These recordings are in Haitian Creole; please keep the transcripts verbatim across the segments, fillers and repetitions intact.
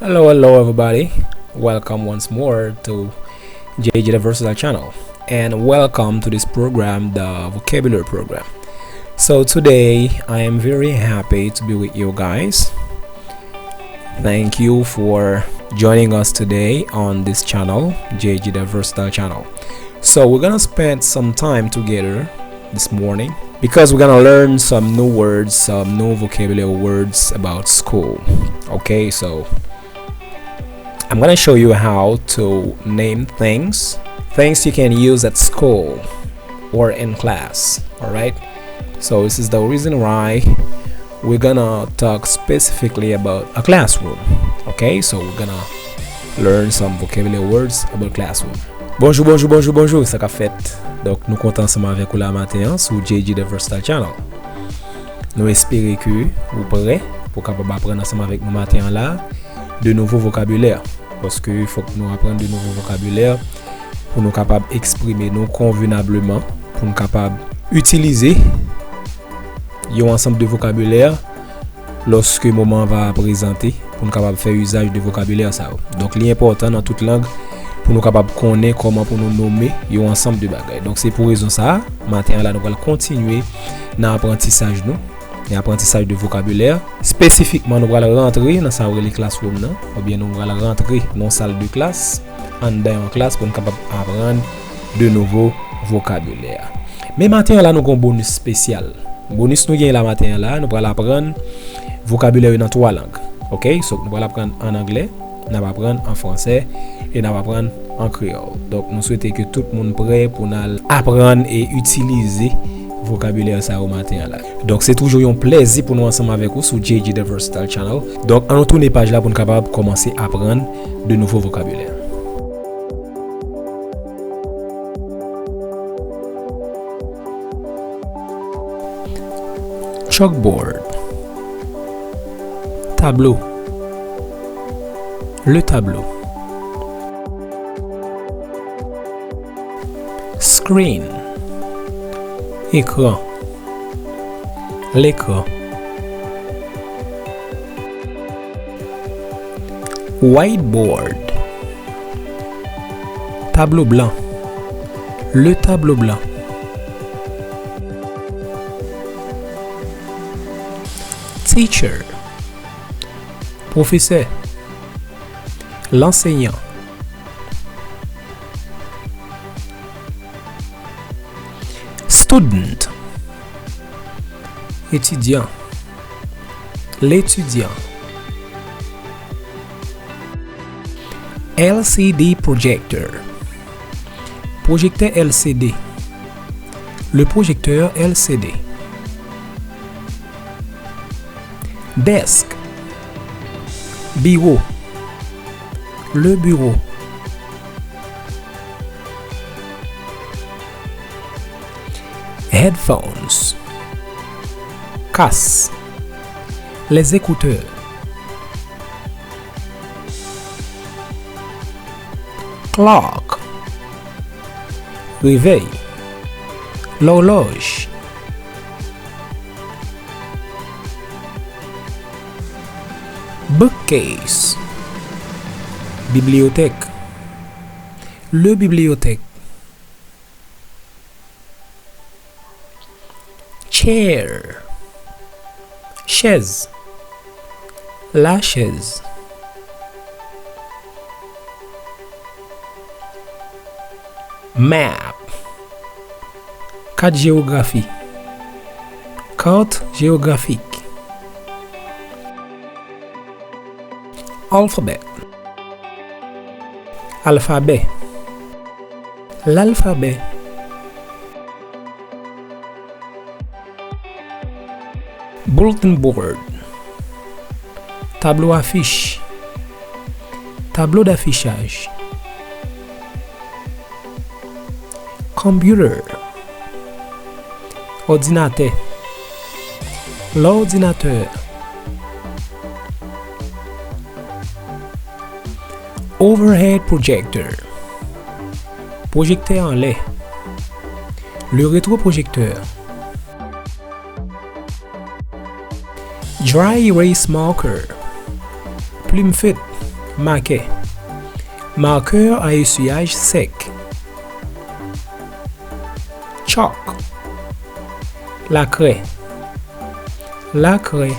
Hello, hello, everybody. Welcome once more to J J the Versatile Channel. And welcome to this program, the Vocabulary Program. So today, I am very happy to be with you guys. Thank you for joining us today on this channel, J J the Versatile Channel. So we're gonna spend some time together this morning because we're gonna learn some new words, some new vocabulary words about school. Okay, so I'm gonna show you how to name things, things you can use at school or in class. All right. So this is the reason why we're gonna talk specifically about a classroom. Okay, so we're gonna learn some vocabulary words about classroom. Bonjou, bonjou, bonjou, bonjou, sa k ap fèt? Donk, nou kontan ansanm avèk ou la maten an sou J J the Versatile Channel. Nou espere ke ou prè pou kapab aprann ansanm avèk nou maten an la de nouvo vokabilè. Paske fòk nou aprann de nouvo vokabilè pou nou kapab eksprime nou konvenableman, pou nou kapab itilize yon ansanm de vokabilè lòske moman an va prezante, pou nou kapab fè izaj de vokabilè sa yo. Donk, li enpòtan nan tout lang pou nou kapab konnen kòman pou nou nonmen yon ansanm de bagay. Donk, se pou rezon sa a, maten an la, nou pral kontinye nan aprantisaj nou, nan aprantisaj de vokabilè. Espesifikman, nou pral rantre nan sa yo rele classroom nan, oubyen nou pral rantre nan yon sal de klas, anndan yon klas, pou nou kapab aprann de nouvo vokabilè. Men maten an la, nou gen yon bonis espesyal. Bonis nou gen la maten an la, nou pral aprann vokabilè yo nan twa lang. Oke? So, nou pral aprann an anglè, n ap aprann an fransè, e n ap aprann an kreyòl. Donk, nou swete ke tout moun prè pou n al aprann e itilize vokabilè sa yo maten an la. Donk, se toujou yon plèzi pou nou ansanm avèk ou sou J J the Versatile Channel. Donk, ann nou tounen paj la pou n kapab kòmanse aprann de nouvo vokabilè. Chalkboard. Tablo. Le tableau. Screen. Écran. L'écran. Whiteboard. Tablo blan. Le tableau blanc. Teacher. Pwofesè. L'enseignant. Student. Etidyan. L'étudiant. L C D projector. Pwojektè L C D. Le projecteur L C D. Desk. Biwo. Le bureau. Headphones. Kas. Les écouteurs. Clock. Réveil. L'horloge. Bookcase. Bibliyotèk. Le bibliyotèk. Chair. Chèz. La chaise. Map. Kat jewografi. Carte géographique. Alphabet. Alfabè. L'alphabet. Bulletin board. Tablo afich. Tablo dafichaj. Computer. Òdinatè. L'ordinateur. Overhead projector. Pwojektè anlè. Le rétroprojecteur. Dry erase marker. Plim fed. Makè. Marqueur à essuyage sec. Chalk. Lakrè. Lakrè.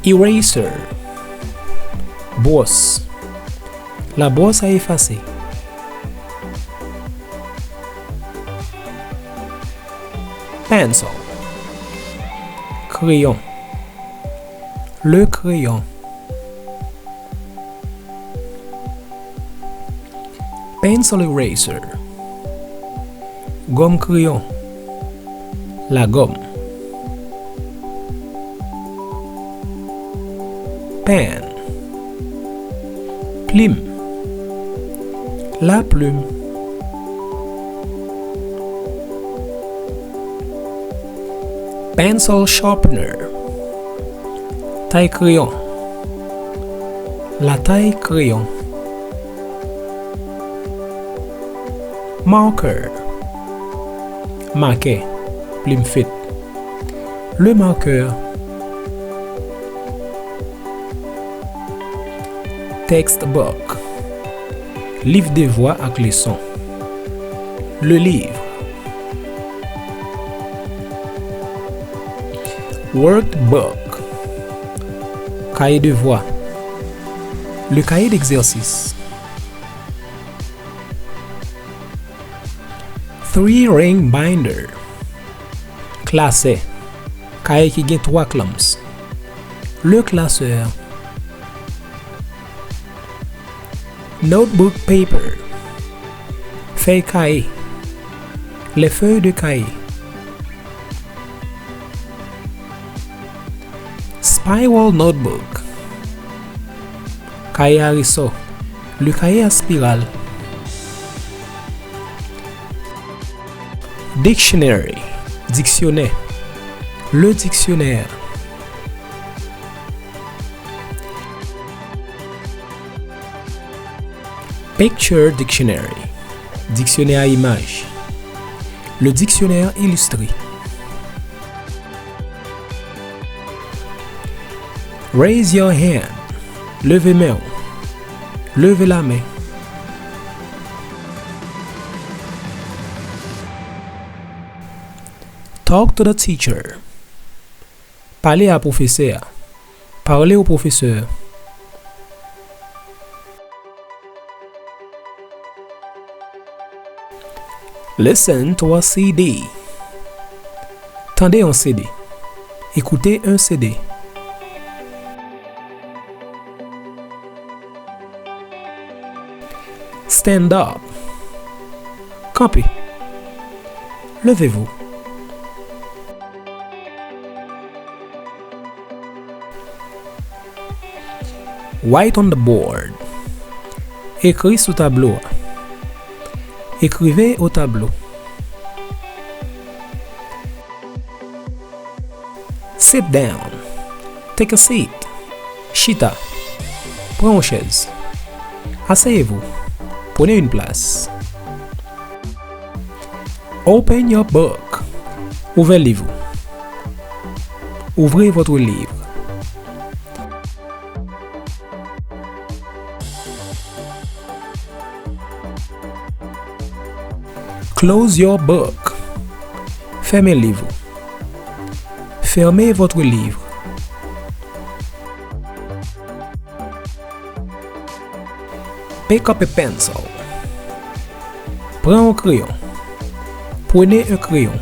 Eraser. Bwòs. La brosse à effacer. Pencil. Crayon. Le crayon. Pencil eraser. Gòm kreyon. Lagòm. Pen. Plim. La plume. Pencil sharpener. Tay kreyon. La tay kreyon. Marker. Makè. Plim fet. Le marqueur. Textbook. Liv devwa ak leson. Le livre. Workbook. Kaye devwa. Le cahier d'exercice. Three ring binder. Klasè. Kaye ki gen twa clamps. Le classeur. Notebook paper. Fèy kaye. Les feuilles de cahier. Spiral notebook. Kaye a resò. Le cahier à spirale. Dictionary. Diksyonè. Le dictionnaire. Picture dictionary. Diksyonè a imaj. Le dictionnaire illustré. Raise your hand. Leve men w. Leve lamen. Talk to the teacher. Pale a pwofesè a. Parle au professeur. Listen to a C D. Tande yon C D. Écoutez un C D. Stand up. Kanpe. Levez-vous. Write on the board. Ekri sou tablo a. Écrivez au tableau. Sit down. Take a seat. Chita. Pran yon chèz. Asseyez-vous. Prenez une place. Open your book. Ouvè liv ou. Ouvrez votre livre. Close your book. Fèmen liv ou. Fermez votre livre. Pick up a pencil. Pran yon kreyon. Prenez un crayon.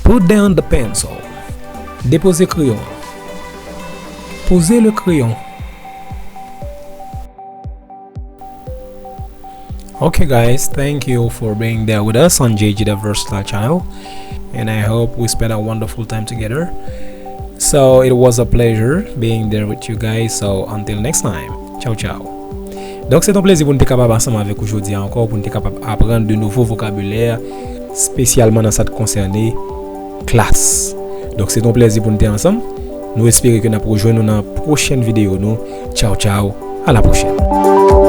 Put down the pencil. Depoze kreyon an. Poze le crayon. Okay, guys, thank you for being there with us on J J the Versatile Channel. And I hope we spend a wonderful time together. So it was a pleasure being there with you guys. So until next time, ciao, ciao. Donk, se t on plezi pou n te kapab ansanm avèk ou jodi a ankò, pou n te kapab aprann de nouvo vokabilè, espesyalman nan sa k konsène klas. Donk, se t on plezi pou n te ansanm. Nou espere ke n ap rejwenn nou nan pwochèn videyo nou. Ciao, ciao. À la prochaine.